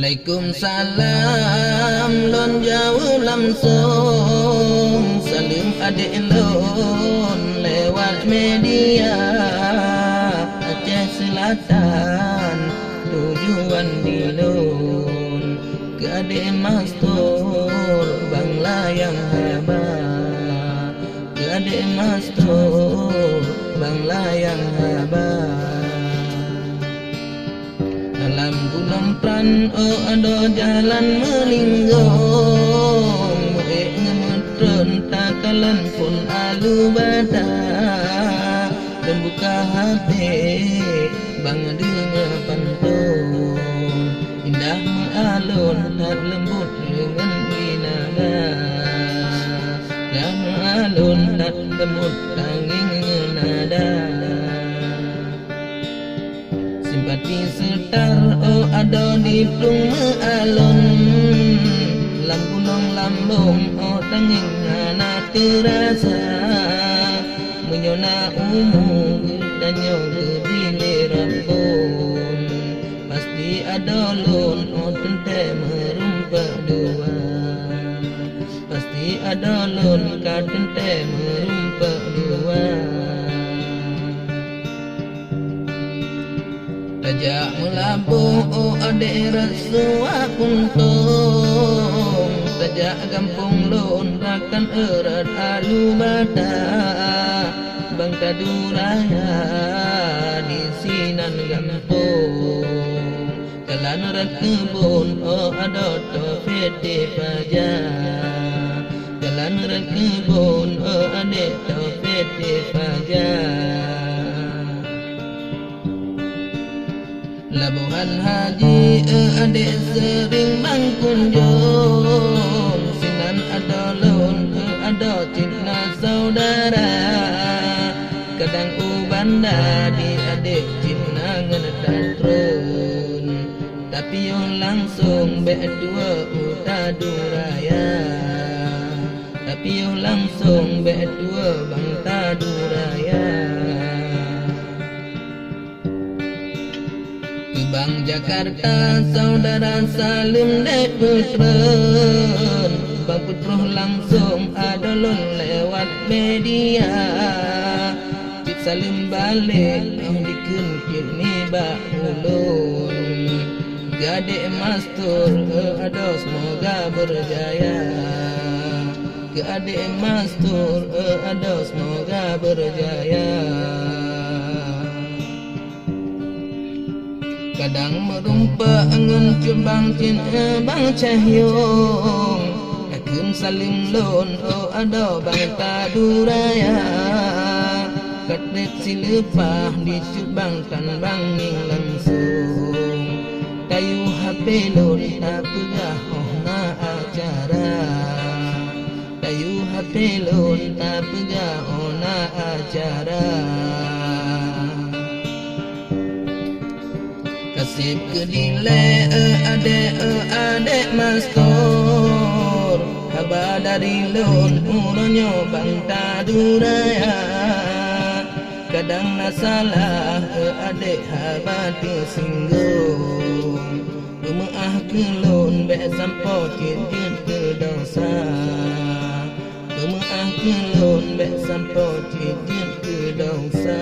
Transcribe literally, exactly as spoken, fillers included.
Waalaikumsalam, lôn jaweueb langsong. Saleuem adék lôn lewat media. Aceh Selatan tujuan di lôn. Keu adék Mastur bang layang haba. Keu adék Mastur bang layang haba. Dalam gunong pran, oh adoe jalan meulinggong, meuék ngon meutrön takalon phon alu bata. Lôn buka H P, bang deungoe pantôn. Indah meualôn that leumbot deungon inada. Indah meualôn that leumbot tangieng ngon nada. Simpati seutar, oh adoe di plueng meualôn. Lam gunong lambong, oh tangieng hana teurasa. Meunyoe na umu geutanyoe geubri lé Rabbon, pasti adoe lôn, oh teuntée meurumpok dua. Pasti adoe lôn ka teuntée meurumpok dua. Tajak meulaboh, oh adék, rot suak puntông. Tajak gampông lôn rakan, eu rot alu bata. Bang tadu raya disinan gampông. Jalan rot keubon, oh adoe, toh P T Fajar. Jalan rot keubon, oh adék, toh P T Fajar. Labohan Haji, eh, adék seuring bang kunjông. Sinan adoe lôn, eh, adoe cit na saudara. Kadang u banda di adék cit na ngon tatrön. Tapiôh langsông bék tuwoe u tadu raya. Tapiôh langsông bék tuwoe bang tadu raya. Keu bang Jakarta saudara saleuem lé peutrön, bang peutroh langsông adoe lôn lewat media. Cit saleuem balek, oh dikheun cit nibak ulôn. Keu adék Mastur, eh, adoe semoga berjaya. Keu adék Mastur, eh, adoe semoga berjaya. Kadang meurumpok ngon Cut Bang Cin, eh, Bang Cahyong. Takheun saleuem lôn, oh adoe bang tadu raya. Ka trép sileupah di Cut Bang tan bang ngieng langsông. Tayue H P lôn tapeugah óh na acara. Tayue H P lôn tapeugah óh na acara. Kaseb keu dilée, eh, adék, eh, adék Mastur. Haba dari lôn uroe nyoe bang tadu raya. Kadang na salah, eh, adék haba teusinggong. Peumeuáh keu lôn bék sampoe cit jeuet keu desya. Peumeuáh keu lôn bék sampoe cit jeuet keu desya.